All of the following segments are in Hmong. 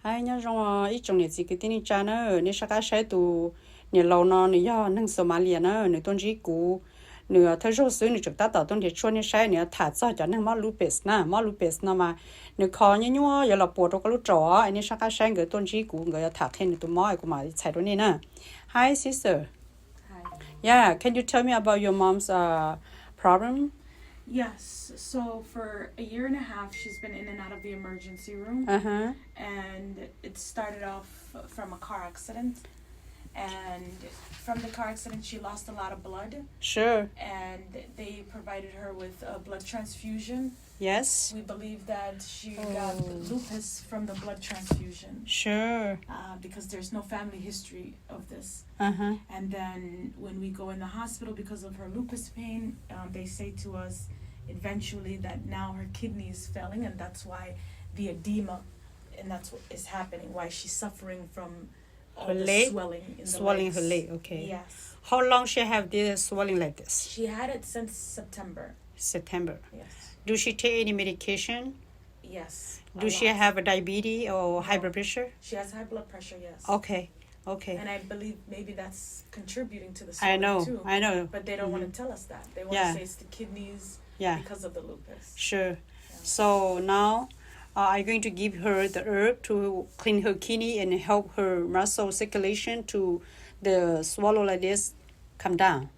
Hais nyob zoo ib tsoom niam txiv kwv tij neej tsa na, nej sab qab saib tus niam laus no nws yog neeg Somalia na, nws tuaj ntsib kuv, nws thawj zaug xwb nws tseem tab tom tuaj nrhiav tshuaj, nej saib nws yuav tham txog cov neeg mob lupus na, mob lupus no mas nws kho nyuaj nyuaj yuav los puas rau koj lub raum os, nej sab qab saib nkawd tuaj ntsib kuv nkawd yuav tham qhia nws tus mob kuv mam li txhais rau nej na. Hi sister. Yeah, can you tell me about your mom's uh, problem? Yes, so for a year and a half, she's been in and out of the emergency room, and it started off from a car accident. And from the car accident, she lost a lot of blood. Sure. And they provided her with a blood transfusion. Yes. We believe that she got lupus from the blood transfusion. Sure. Uh, because there's no family history of this. Uh-huh. And then when we go in the hospital because of her lupus pain, um, they say to us eventually that now her kidney is failing, and that's why the edema, and that's what is happening, why she's suffering from all the swelling in the legs. Swelling her leg, okay. Yes. How long she have this swelling like this? She had it since September. September. Yes. Do she take any medication? Yes. Do she have a diabetes or high blood pressure? She has high blood pressure, yes. Okay. Okay. And I believe maybe that's contributing to the swelling too. I know, I know. But they don't want to tell us that. They want to say it's the kidneys because of the lupus. Sure. So now uh, I'm going to give her the herb to clean her kidney and help her muscle circulation to the swallow like this come down.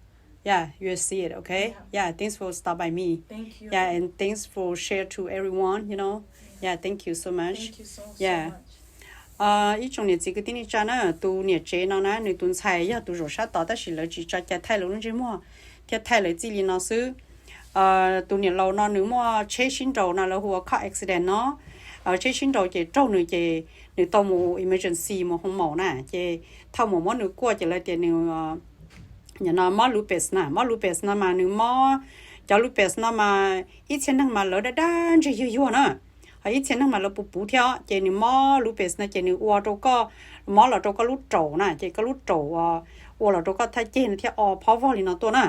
Yeah, you will see it, okay? Yeah. Yeah, thanks for stop by me. Thank you. Yeah, and thanks for share to everyone, you know. Yeah, thank you so much. Thank you so, so much. Ib tsoom niam txiv kwv tij neej tsa na, tus niam tsev no na nws tus ntxhais yog tus zaum sab tod tab sis lawv tsis tso cai thaij lawv lub ntsej muag thiab thaij lawv txij li no xwb. Tus niam laus no nws muaj tsheb sib nraus no lawv hu ua car accident no, tsheb sib nraus ces raug nws ces nws tau mus emergency mus hoo maum na ces thaum mus muab nws kuaj ces lawv tias nws no mob lupus na, mob lupus no mas nws mob, cov lupus no mas ib txhia neeg mas lawv daj daj ntseg yuag yuag na, ho ib txhia neeg mas lawv puv puv thiab ces nws mob lupus no ces nws ua rau koj, mob los rau koj lub raum na ces koj lub raum ua los rau koj thaj ceg no thiab o phob vog li no tuaj na.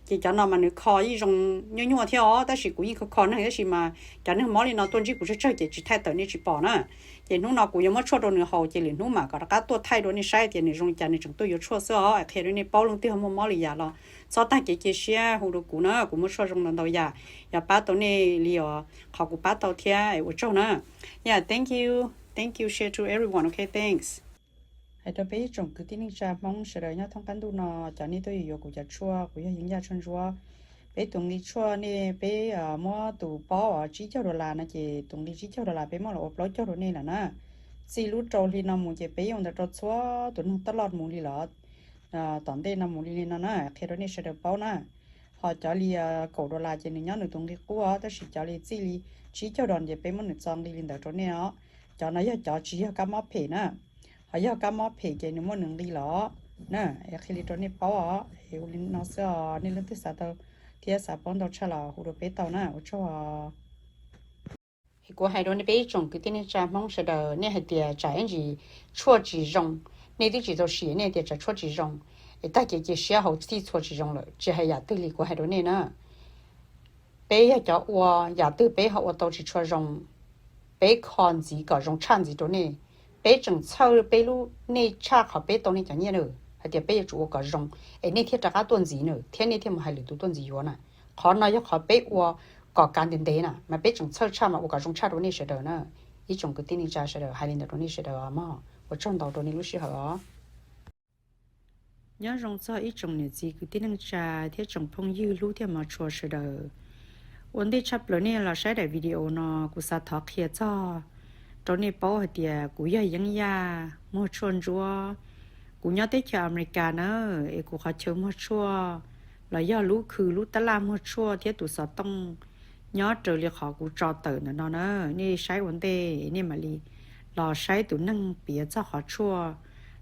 Ces cov no mas nws kho yeej zoo nyuaj nyuaj thiab os, tab sis kuv yeej kho kho neeg tab sis mas cov neeg mob li no tuaj ntsib kuv tsawg tsawg ces tsis thaij tawm nej tsis pom na. Ces hnub no kuv yuav muab tshuaj rau nws haus ces lwm hnub mam kom rov qab tuaj thaij rau nej saib tias nws zoo li cas, nws tseem tuaj yuav tshuaj xwb os. Qhia rau nej paub leej twg ho muaj mob li yam los txhob tag kev cia siab hu rau kuv na, kuv muab tshuaj zoo ntau ntau yam yuav pab tau nej li os qhov kuv pab tau thiab es ua tsaug na. Yeah, thank you, thank you, share to everyone, okay, thanks. Hais rau peb ib tsoom kwv tij neej tsa Hmoob sawv daws nyob thoob qab ntuj no, cov nej tuaj yuav yuav kuv cov tshuaj, kuv yog Yeeb Yaj Tshuaj Ntsuab. Peb tus nqi tshuaj nej peb muab tus paub tsib caug dollar no ces tus nqi tsib caug dollar peb muab los ua plaub caug rau nej lawm na. Txij lub rau hli no mus ces peb yuav ua ntawd rau txhua tus neeg taj loj mus li lawm, tom ntej no mus li li no na, qhia rau nej sawv daws paub na. Ho cov li kaum dollar ces nws nyob nws tus nqi qub os, tab sis cov li txij li tsib caug dollar ces peb muab nws txo nqi li ntawd rau nej os. Cov no yog cov tsis yog kab mob phem na, ho yog kab mob phem ces nws muaj nws nqi los na, qhia li rau nej paub os. Es ua li no xwb os, nej leej twg xav tau thiab xav paub ntau tshaj los hu rau peb tau na, ua tsaug os. Es kuv hais rau nej peb ib tsoom kwv tij neej tsa Hmoob sawv daws, nej hais tias tsam ib ntsis tshuaj tsis zoo, nej twb tsis tau sim nej tias tsam tshuaj tsis zoo, es tag kev cia siab hauv txhij txhua tsis zoo lawm, tsis hais yam twg li kuv hais rau nej na. Peb yog cov ua, yam twg peb ho ua tau tsis tshua zoo, peb kho ntxiv kom zoo tshaj ntxiv rau nej. Peb tseem txhawj peb lub nej tshaj qhov peb tau nej cov nyiaj na, hais tias peb yuav tsum ua kom zoo es nej thiaj rov qab tuaj ntxiv na, thiab nej thiaj mus hais lwm tus tuaj ntxiv yuav na. Qhov no yog qhov peb ua kom kav ntev ntev na, mas peb tseem txhawj tshaj mas ua kom zoo tshaj rau nej sawv daws na. Ib tsoom kwv tij neej tsa sawv daws, hais li ntawd rau nej sawv daws os mog, ua tsaug ntau rau nej lub sij hawm os. Nyob zoo txog ib tsoom niam txiv kwv tij neej tsa thiab tsoom phooj ywg hlub thiab hmov tshua sawv daws. Ua ntej tshaj plaws nej los saib daim video no, kuv xav thov qhia txog rau nej paub hais tias kuv yog Yeeb Yaj Muag Tshuaj Ntsuab. Kuv nyob teb chaws Amelikas na, es kuv qhov chaw muag tshuaj los yog lub khw lub tab laj muag tshuaj thiab tus xov tooj nyob raws li qhov kuv tso tawm ntawm no na. Nej saib ua ntej nej mam li los saib tus neeg piav txog qhov tshuaj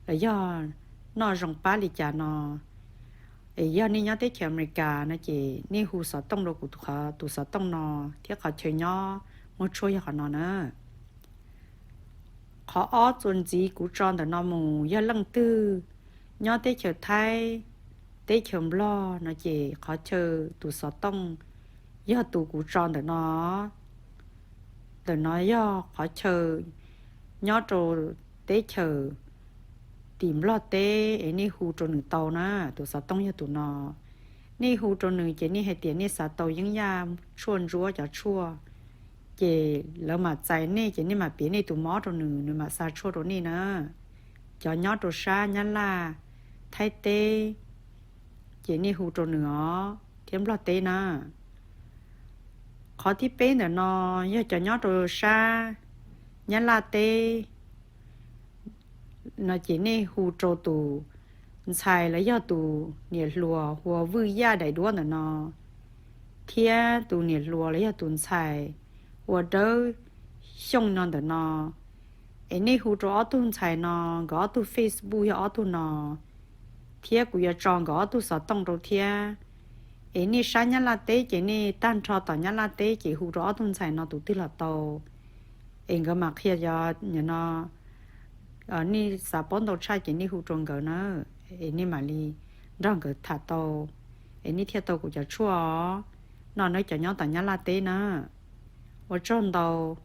los yog noj zoo pab li cas no. Es yog nej nyob teb chaws Amelikas no ces nej hu xov tooj rau kuv tus, tus xov tooj no thiab qhov chaw nyob muag tshuaj yog qhov no na. Qhov ob txuas ntxiv kuv tso ntawm no mus, yog leej twg nyob teb chaws Thaib, teb chaws Nplog no ces qhov chaw tus xov tooj yog tus kuv tso ntawm no. Ntawm no yog qhov chaw nyob rau teb chaws tim Nplog teb es nej hu rau nws tau na. Tus xov tooj yog tus no. Nej hu rau nws ces nej hais tias nej xav tau yeeb yaj tshuaj ntsuab cov tshuaj, ces lawv mam txais nej ces nej mam piav nej tus mob rau nws, nws mam xa tshuaj rau nej na. Cov nyob rau sab Nyab Laj, Thaib teb, ces nej hu rau nws os, thiab Nplog teb na. Qhov thib peb ntawm no yog cov nyob rau sab Nyab Laj teb no ces nej hu rau tus ntxhais los yog tus niam hluas hu ua Vwj Yaj daim duab ntawm no, thiab tus niam hluas los yog tus ntxhais hu ua Dawb Xyooj no ntawm no. Es nej hu rau ob tug ntxhais no, nkawd ob tug Facebook yog ob tug no, thiab kuv yuav tso nkawd ob tug xov tooj rau thiab. Es nej sab Nyab Laj teb ces nej tag nrho tom Nyab Laj teb ces hu rau ob tug ntxhais no tus twg los tau. Es nkawd mam qhia cov no, nej xav paub ntau tshaj ces nej hu rau nkawd na, es nej mam li nrog nkawd tham tau, es nej thiaj tau kuv cov tshuaj os. No nawb cov nyob tom Nyab Laj teb na. Ua tsaug ntau.